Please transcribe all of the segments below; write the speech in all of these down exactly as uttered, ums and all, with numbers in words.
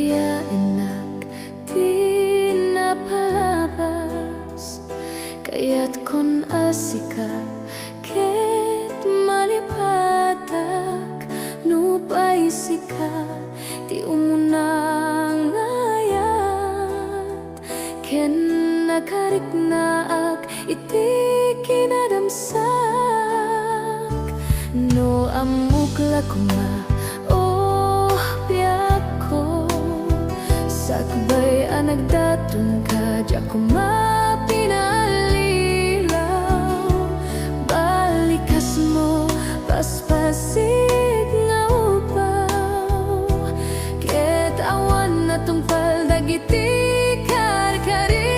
Yaennak ti napalabas, kayatkon a sika ket malipatak, nupay sika ti umunang ayat ken nakariknaak iti kinadamsak. No ammok la koma, oh, biagko, sakbay a nagdatonka, diak koma pinaallilaw. Balikasmo, paspasig nga upaw, ket awan natungpal dagiti karkarim.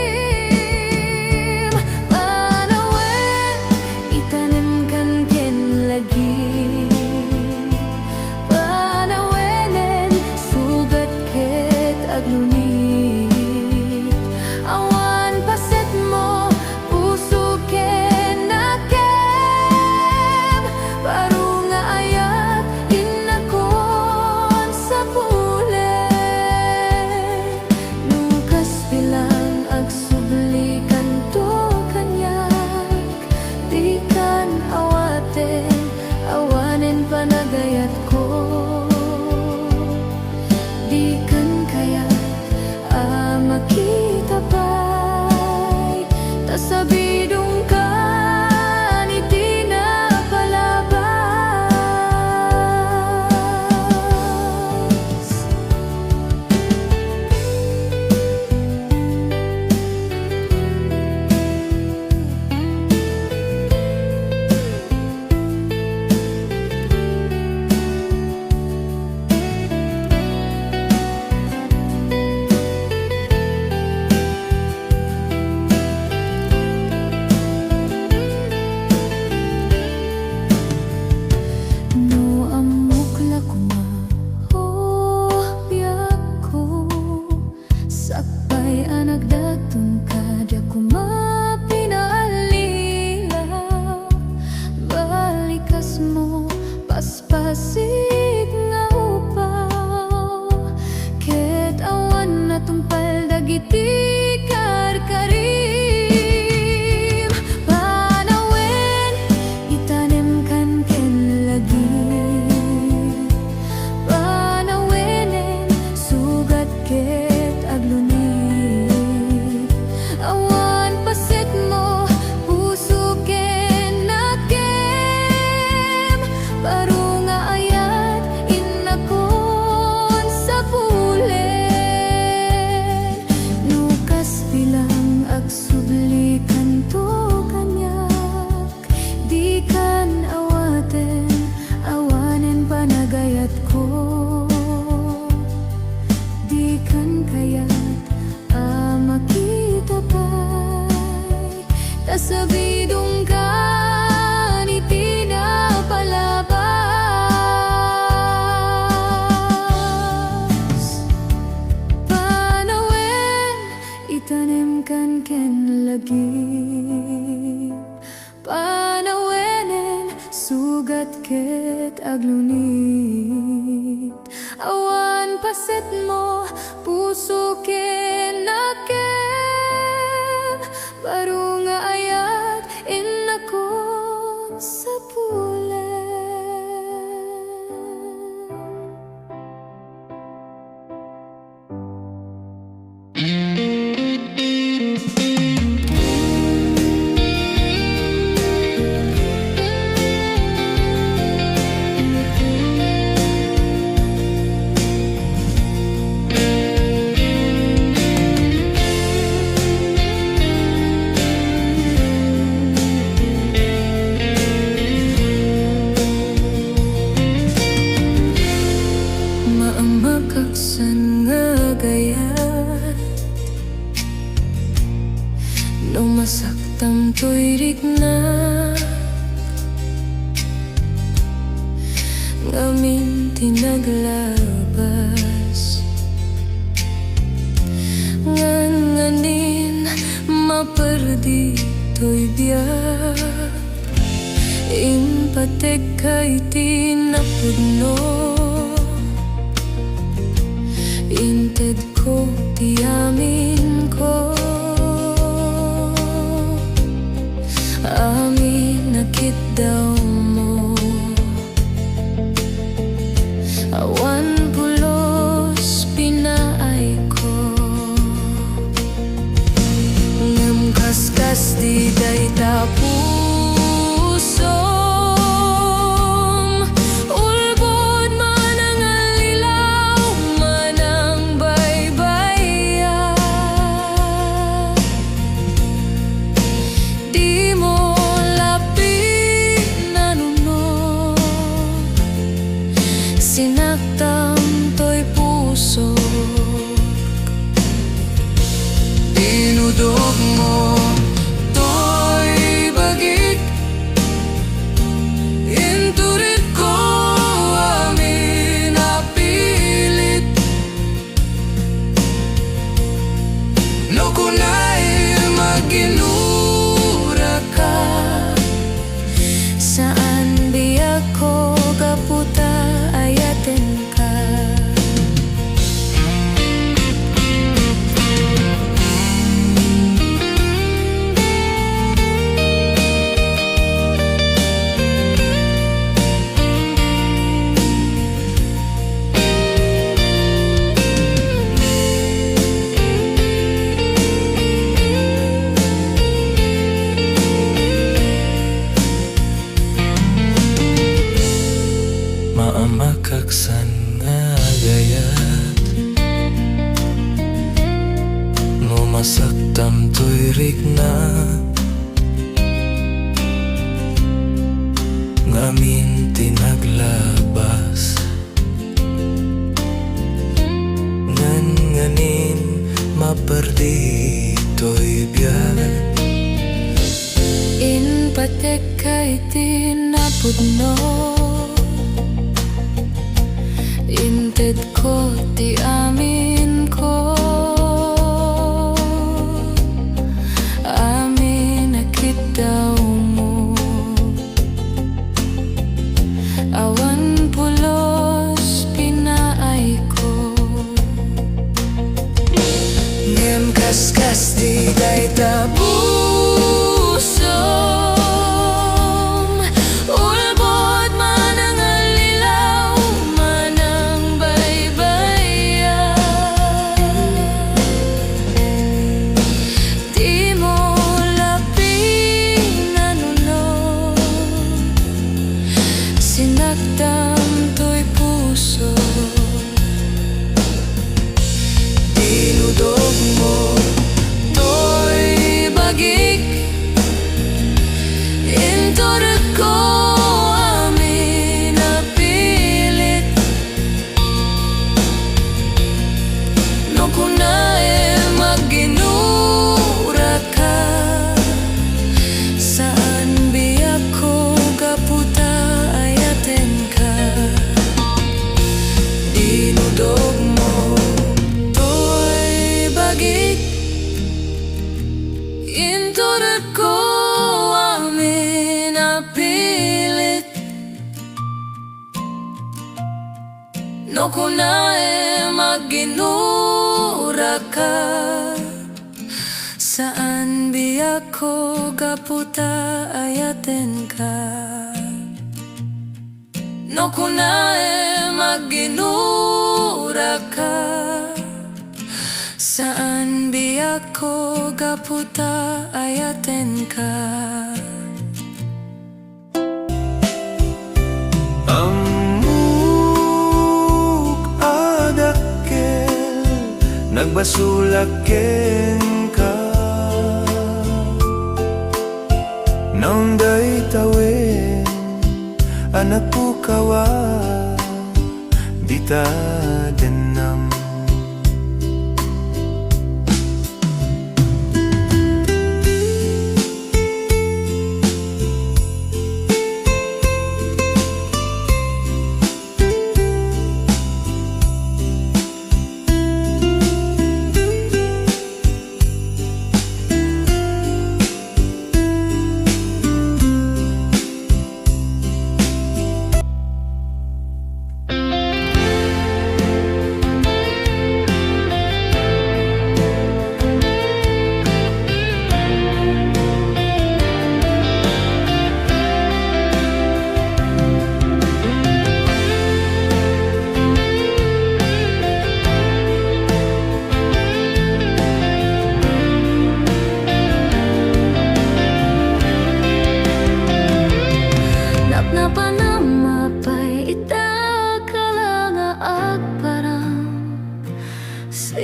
Panawen, itanemkan ken lagip. Panawenen, sugat ket aglunit. Awan pasetmo, puso ken nakem, baro nga ayat, innakon sapulen. No kas bilang agsublikanto kaniak, dikan awaten, awanen panagayatko. Dikan kayat a makita pay, ta sabidongkan iti napalabas. No ammok la koma, oh, biagko, sakbay a nagdatonka, diak koma pinaallilaw. Balikasmo, paspasig nga upaw, ket awan natungpal dagiti karkarim. Panawen, itanemkan ken lagip. Panawenen, sugat ket aglunit. Awan pasetmo, puso ken nakem, baro nga ayat, innakon sapulen. No kas bilang agsublikanto kaniak, dikan awaten, awanen panagayatko. Dikan kayat a makita pay, ta sabidongkan iti napalabas. Panawen, itanemkan ken lagip. Panawenen, sugat ket aglunit. Awan pasetmo, puso ken nakem, baro nga ayat, innakon sapulen. Maamakak san nga agayat no masaktam toy riknak, ngamin ti naglabas. Ngan nganin maperdi toy biag. Impategka iti napudno, integka Intedko ti aminko, amin a kiddawmo. Awan pulos pinaayko, ngem kaskas di dayta pusom, ulbod, manangallilaw, manangbaybayag. Dimo la pinanunot, sinaktam toy pusok. Dinudogmo toy bagik, inturekko amin a pilit. No kunam a ginuraka, saan biagko gapu ta ayatenka. Maamakak san nga agayat, no masaktam toy rikna. Ngamin ti naglabas, ngan ngamin maperdi toy biag. Inpatekka iti napudno, intedko ti aminko, amin a kiddawmo. Awan pulos pinaayko, ngem kaskas di dayta pusom, ulbod, manangallilaw, manangbaybayag. Dimo la pinanunot, sinaktam toy pusok. Dinudogmo toy bagik, inturekko amin a pilit. No kunam a ginuraka, saan biagko gapu ta ayatenka. Dinudogmo toy bagik, inturekko amin a pilit. No kunam a ginuraka, saan biagko gapu ta ayatenka. No kunam a ginuraka, saan biagko gapu ta ayatenka. Ammok a dakkel, nagbasolak kenka. Naun dayta wen a nagpukaw a dita dennam.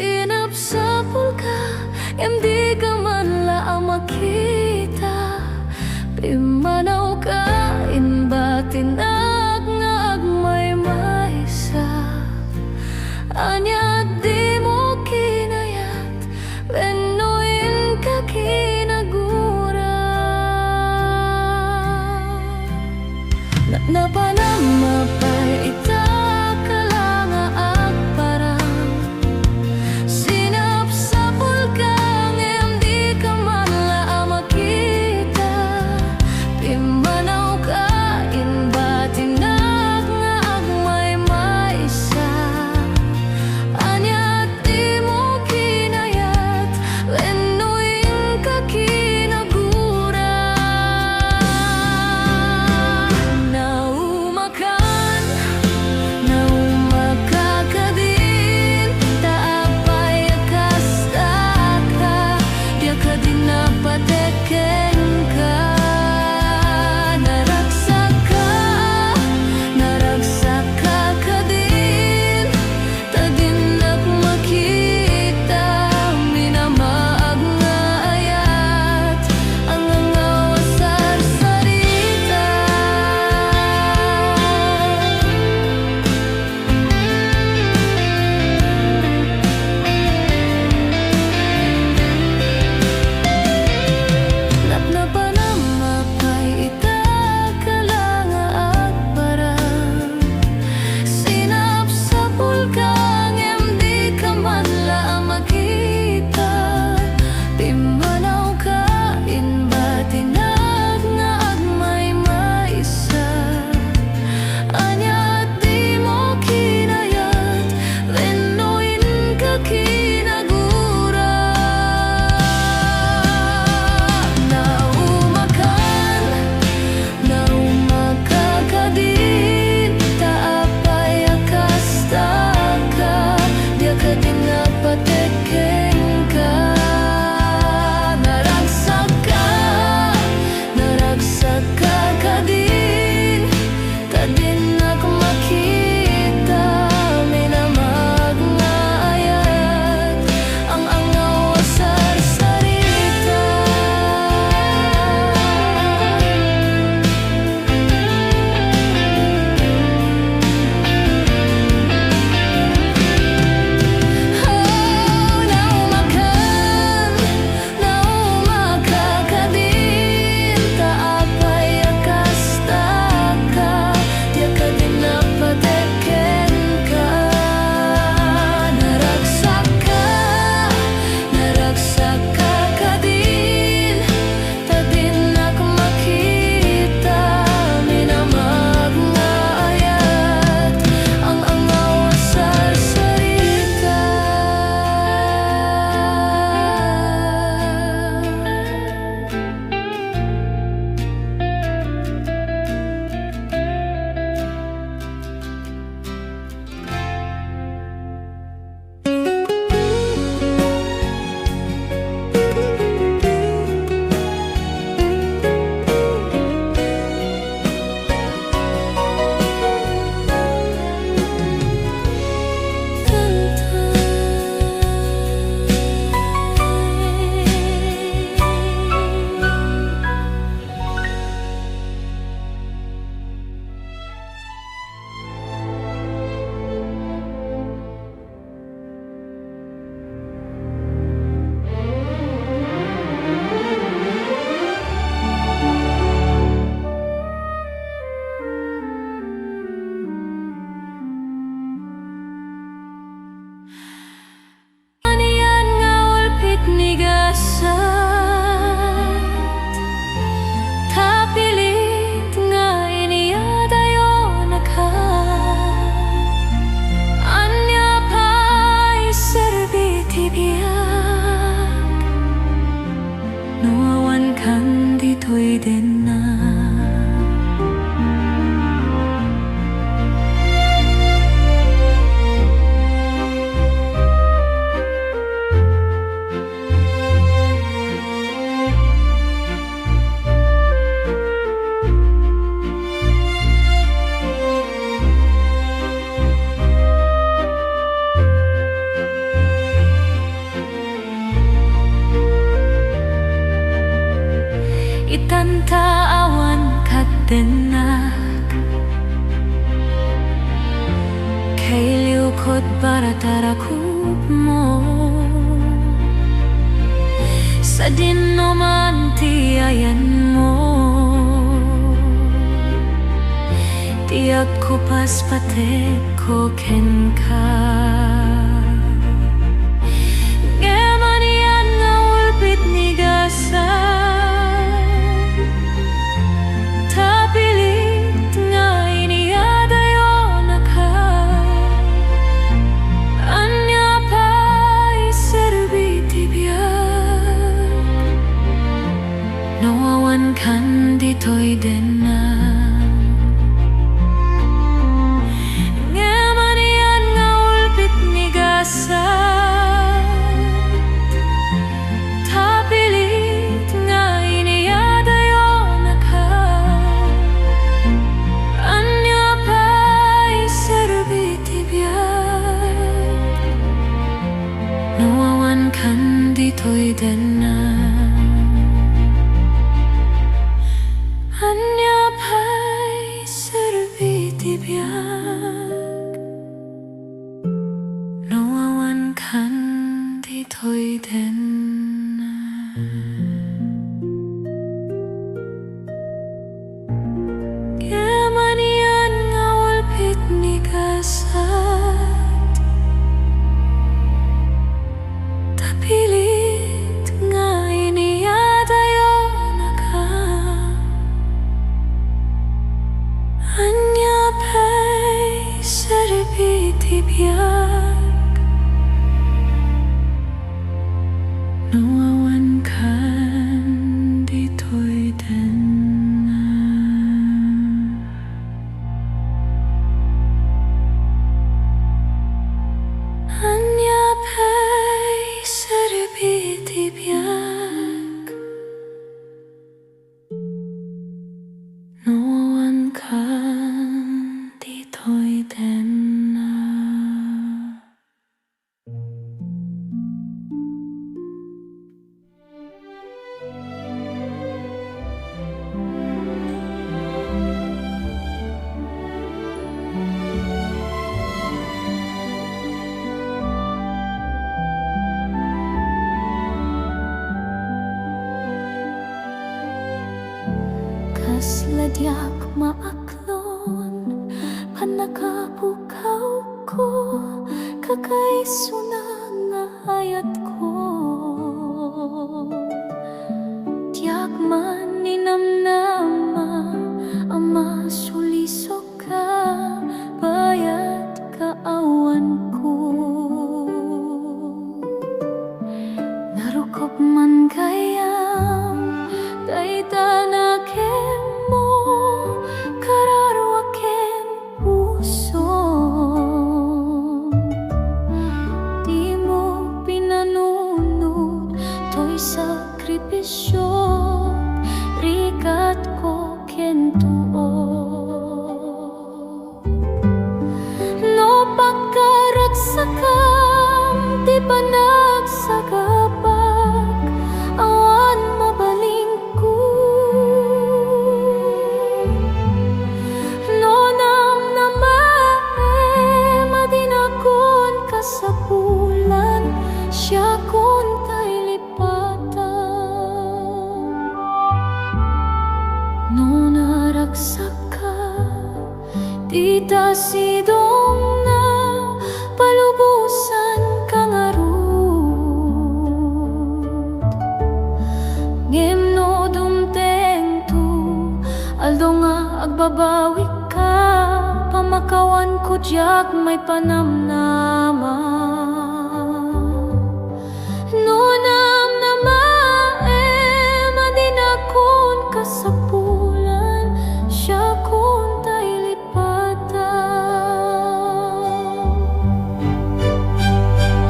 Sinapsapulka, ngem dika man la a makita. Pimmanawka, imbatinak nga agmaymaysa. Ania dimo kinayat wenno inka kinagura? Napnapana, mapay ita, kala nga agparang. Sinapsapulka, ngem dika man la a makita. Pimmanawka, imbatinak nga agmaymaysa. Ania dimo kinayat wenno inka kinagura? Naumakan, naumaka kadin, ta apay a kastaka, diak kadin napateg kenka. Naragsakka, naragsakka kadin, ta dinak makita, minamaag nga ayat, angangaw a sarsarita. Napnapana, mapay ita, kala nga agparang. Sinapsapulka, ngem dika man la a makita. Pimmanawka, imbatinak nga agmaymaysa. Ania dimo kinayat wenno inka kinagura? Naumakan, naumaka kadin, ta apay a kastaka, diak kadin napateg kenka. Naragsakka, naragsakka kadin, ta dinak makita, minamaag nga ayat, ang-angaw a sarsarita. Oh, naumakan, naumaka kadin, ta apay a kastaka, diak kadin napateg kenka. Naragsakka, naragsakka kadin, ta dinak makita, minamaag nga ayat, ang-angaw a sarsarita. Anian nga ulpit ni gasat, ta pilit nga iniyadayonaka. Ania pay serbi ti biag no awankan ditoy denna? Tanta awan kaddennak, kailiwko baratarakupmo. Sadinoman ti ayanmo, ti agkupaspatekko kenka. Ngem anian nga ulpit ni gasat, ta pilit nga iniyadayonaka. Ania pay serbi ti biag no awankan ditoy dennak? Ngem anian nga ulpit ni gasat, ta pilit nga iniyadayonaka. Ania pay serbi ti biag no awankan ditoy dennak? Ania pay serbi ti biag no awankan ditoy dennak? Ngem anian nga ulpit ni gasat, ta pilit nga iniyadayonaka. Ania pay serbi ti biag no awankan ditoy dennak? Ania pay serbi ti biag no awankan ditoy dennak? Kasla diak maak- lon, pannakapukawko, kakaisuna nga ayatko. Diak man ninamnama a masulisoka, bayat kaawanko. Narukop man gayam dayta nakemmo, kararua ken pusom. Dimo pinanunot toy sakripisio, rigatko ken tuo. No pagkaragsakam ti panagsagapak, awan mabalingko. No namnamaem a dinakon kasapulan, siakon tay lipatan. No naragsakka, dita sidongna, palubosanka ngarud. Ngem no dumtengto aldo nga agbabawikka, pamakawanko diak maipanamnama. No namnamaem a dinakon kasapulan, siakon tay lipatan.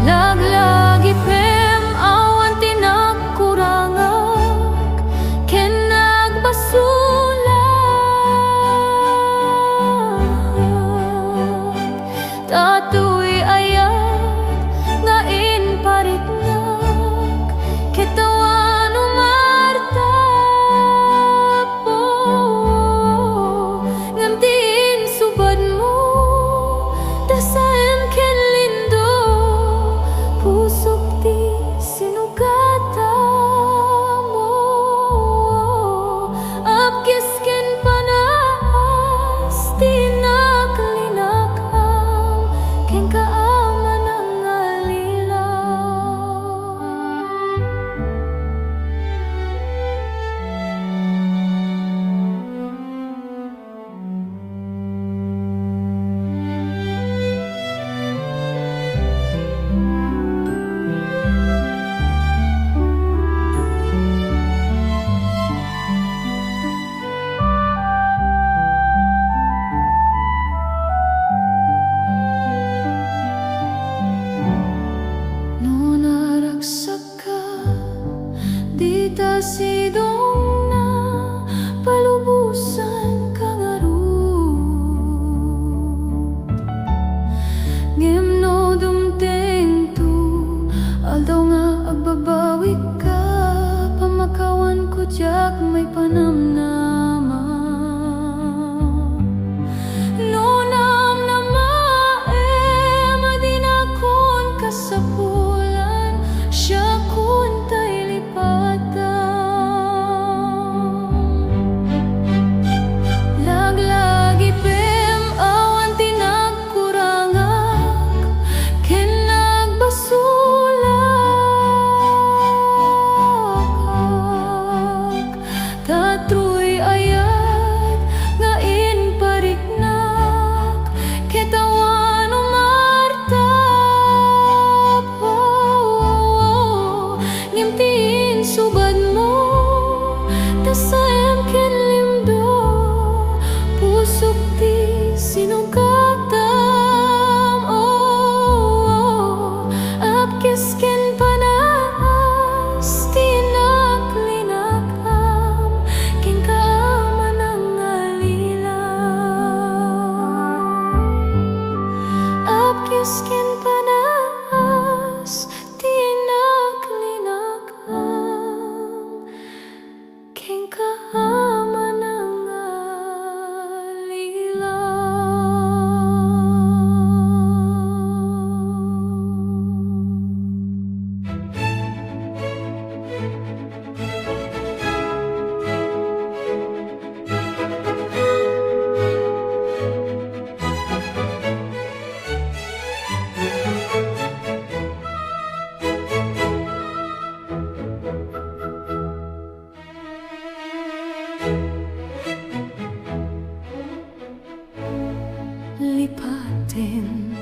Laglagipem awan ti nagkurangak ken nagbasolak. Ta toy ayat Sakka, dita sidongna, palubosanka ngarud. Ngem no dumtengto, aldaw nga agbabawikka, pamakawanko diak maipanamnama. No namnamaem a dinakon kasapulan, siakon tay lipatam. Laglagipem awan ti nagkurangak ken nagbasolak. Tatroy ayat nga impariknak, ket awan umartap. Ngem ti insubadmo, tasaem ken limdo, pusok ti sinugatam. Oh, apkes ken panaas ti innak linakam, kenka a manangalila. Apkes ken panaas ti innak linakam, kenka a manangalila. Lipatem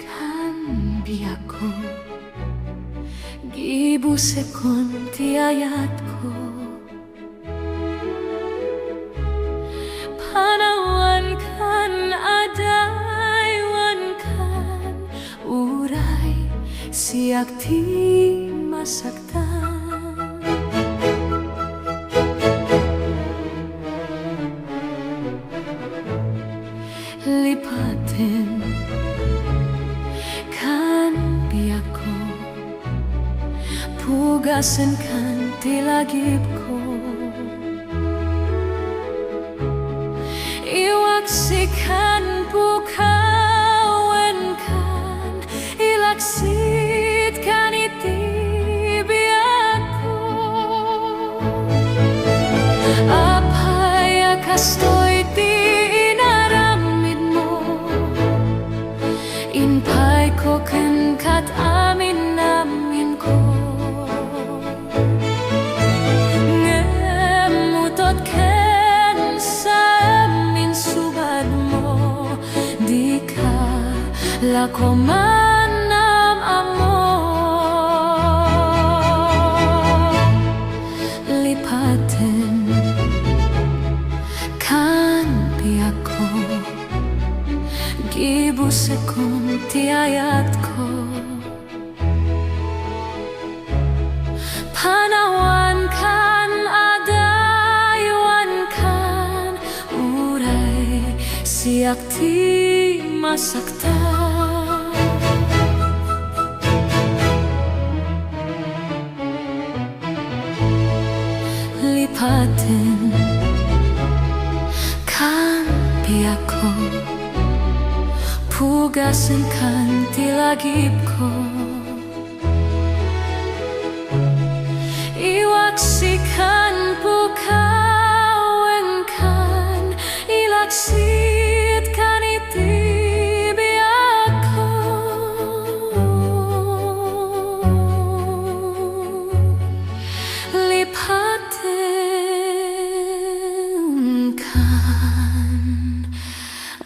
kan biagko, gibusekon ti ayatko. Panawankan, adaywankan, uray siak ti masaktan. Lipatem kan biagko, pugasenkan ti lagipko. Iwaksikan, pukawenkan, ilaksitkan iti biagko. Apay a kastoy ti inaramidmo? Impayko kenka ti amin-aminko. Ngem utod ken saem insubadmo, dika la koma nam-ammo. Lipatem kan biagko, gibusekon ti ayatko. Panawankan, adaywankan, uray siak ti masaktan. Lipatem kan biagko, pugasenkan ti lagipko. Iwaksikan, pukawenkan, ilaksitkan iti biagko. Lipatem kan,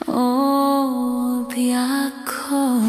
o biagko.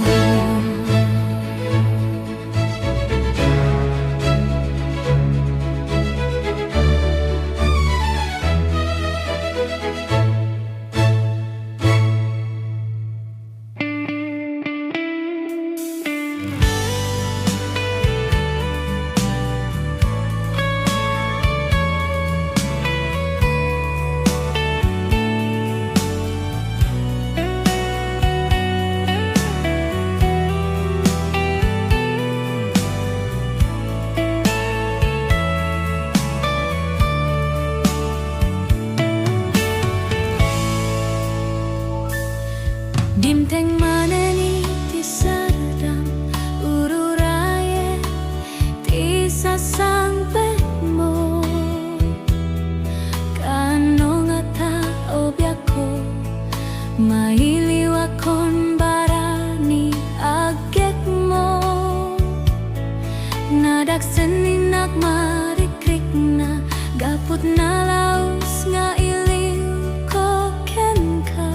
Agsenninak marikrikna, gaput nalaus nga iliwko kenka.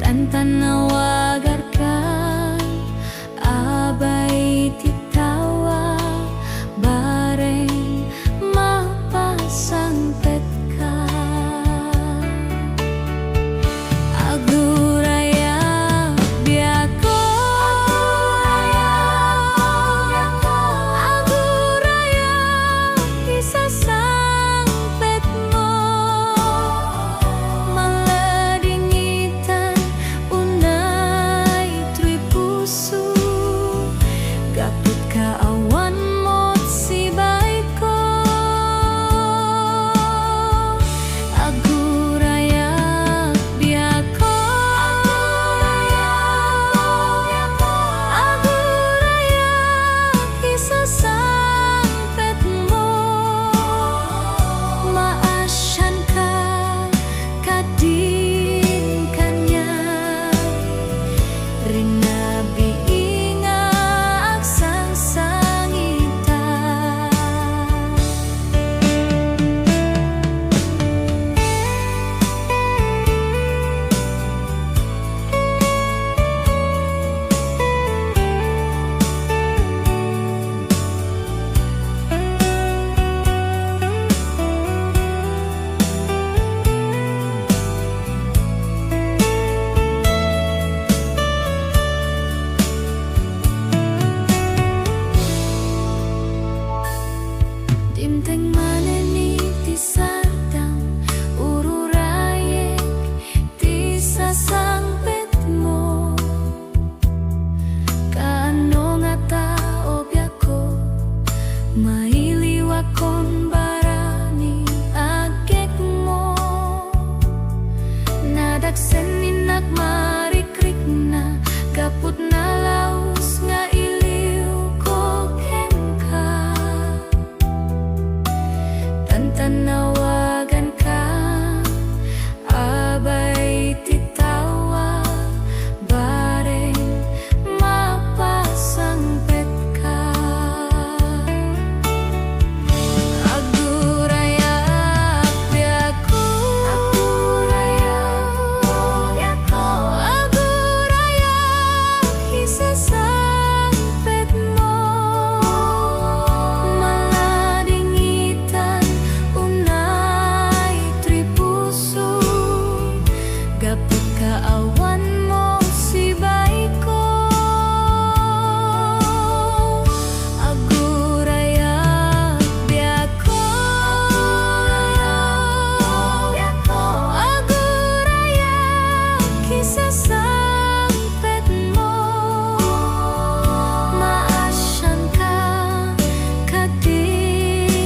Tantanawa